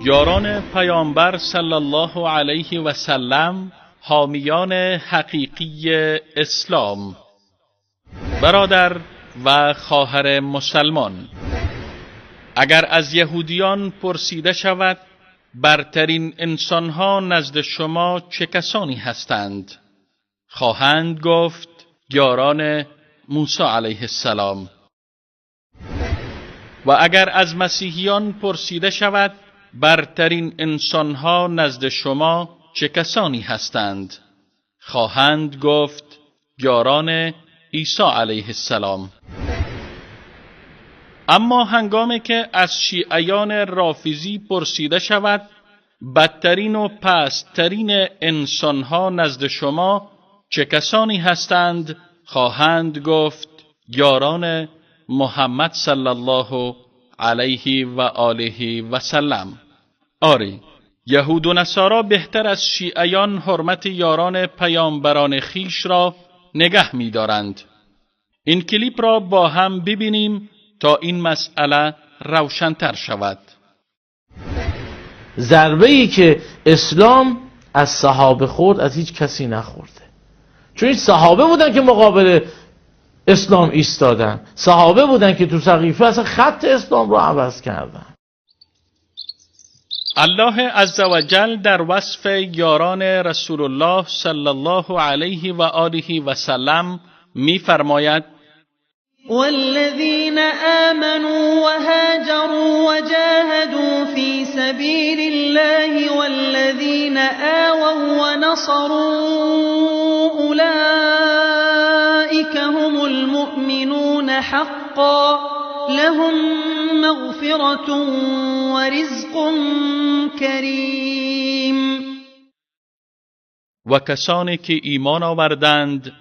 یاران پیامبر صلی الله علیه و سلم، حامیان حقیقی اسلام. برادر و خواهر مسلمان، اگر از یهودیان پرسیده شود برترین انسانها نزد شما چه کسانی هستند؟ خواهند گفت یاران موسی علیه السلام. و اگر از مسیحیان پرسیده شود برترین انسانها نزد شما چه کسانی هستند؟ خواهند گفت یاران عیسی علیه السلام. اما هنگامی که از شیعیان رافضی پرسیده شود بدترین و پست‌ترین انسانها نزد شما چه کسانی هستند؟ خواهند گفت یاران محمد صلی الله علیه و آله و سلم. آری، یهود و نصارا بهتر از شیعیان حرمت یاران پیامبران خیش را نگه می‌دارند. این کلیپ را با هم ببینیم تا این مسئله روشن‌تر شود. ضربه‌ای که اسلام از صحابه خورد از هیچ کسی نخورده، چون این صحابه بودن که مقابل اسلام ایستادن، صحابه بودن که تو سقیفه اصلا خط اسلام رو عوض کردن. الله عزوجل در وصف یاران رسول الله صلی الله علیه و آله و سلم می‌فرماید: والذین آمنوا وهاجروا وجاهدوا في سبیل الله والذین آووا ونصروا أولئك هم المؤمنون حقا لهم مغفرة ورزق کریم. و کسانی که ایمان آوردند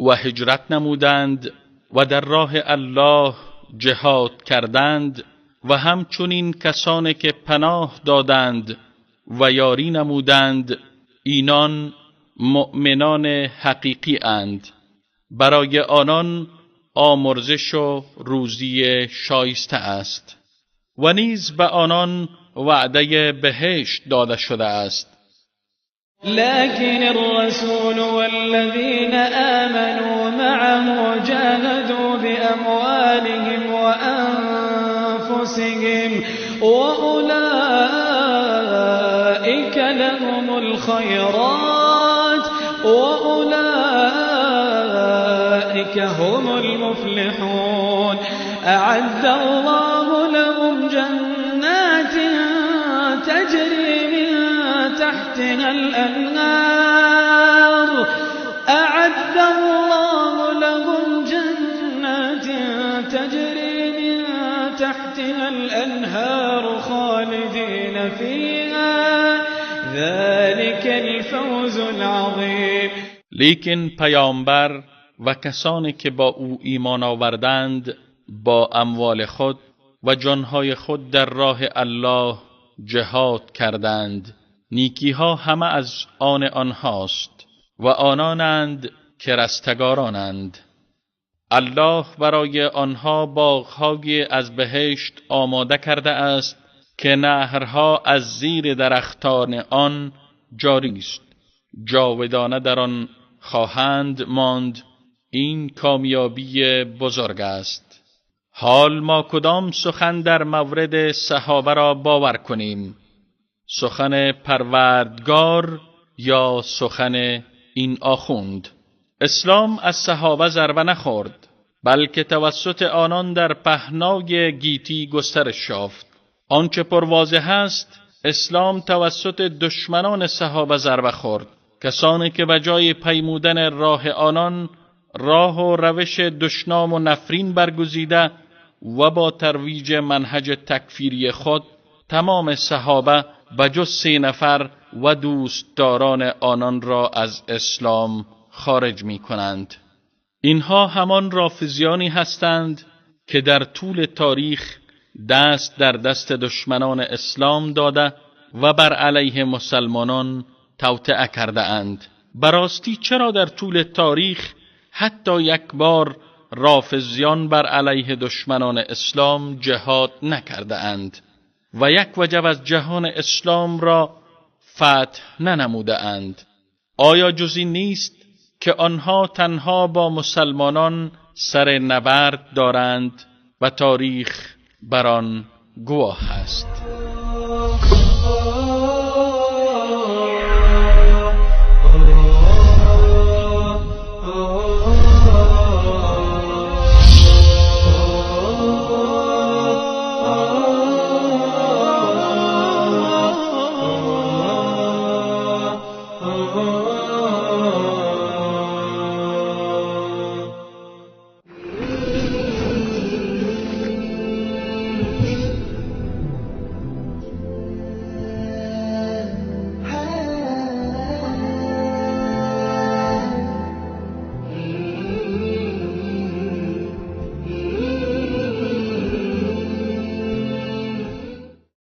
و هجرت نمودند و در راه الله جهاد کردند و همچنین کسانی که پناه دادند و یاری نمودند، اینان مؤمنان حقیقی اند. برای آنان آمرزش و روزی شایسته است و نیز به آنان وعده بهشت داده شده است. لكن الرسول والذين آمنوا معه جاهدوا بأموالهم وأنفسهم وأولئك لهم الخيرات وأولئك هم المفلحون. أعد الله لهم جنات تجري من تحتها الأنهار أعد الله لهم جنات تجري من تحتها الأنهار خالدين فيها ذلك الفوز العظيم. لیکن پیامبر و کسانی که با او ایمان آوردند با اموال خود و جانهای خود در راه الله جهاد کردند. نیکیها همه از آن آنهاست و آنانند که رستگارانند. الله برای آنها باغهای از بهشت آماده کرده است که نهرها از زیر درختان آن جاری است. جاودانه در آن خواهند ماند. این کامیابی بزرگ است. حال ما کدام سخن در مورد صحابه را باور کنیم؟ سخن پروردگار یا سخن این آخوند؟ اسلام از صحابه ضربه نخورد، بلکه توسط آنان در پهنای گیتی گسترش یافت. آنچه پرواضح است، اسلام توسط دشمنان صحابه ضربه خورد، کسانی که به جای پیمودن راه آنان راه و روش دشنام و نفرین برگزیده و با ترویج منهج تکفیری خود تمام صحابه به جز 3 نفر و دوستداران آنان را از اسلام خارج می کنند. اینها همان رافضیانی هستند که در طول تاریخ دست در دست دشمنان اسلام داده و بر علیه مسلمانان توطئه کرده اند. براستی چرا در طول تاریخ حتی یک بار رافضیان بر علیه دشمنان اسلام جهاد نکرده اند؟ و یک وجب از جهان اسلام را فتح ننموده اند؟ آیا جز این نیست که آنها تنها با مسلمانان سر نبرد دارند و تاریخ بر آن گواه است؟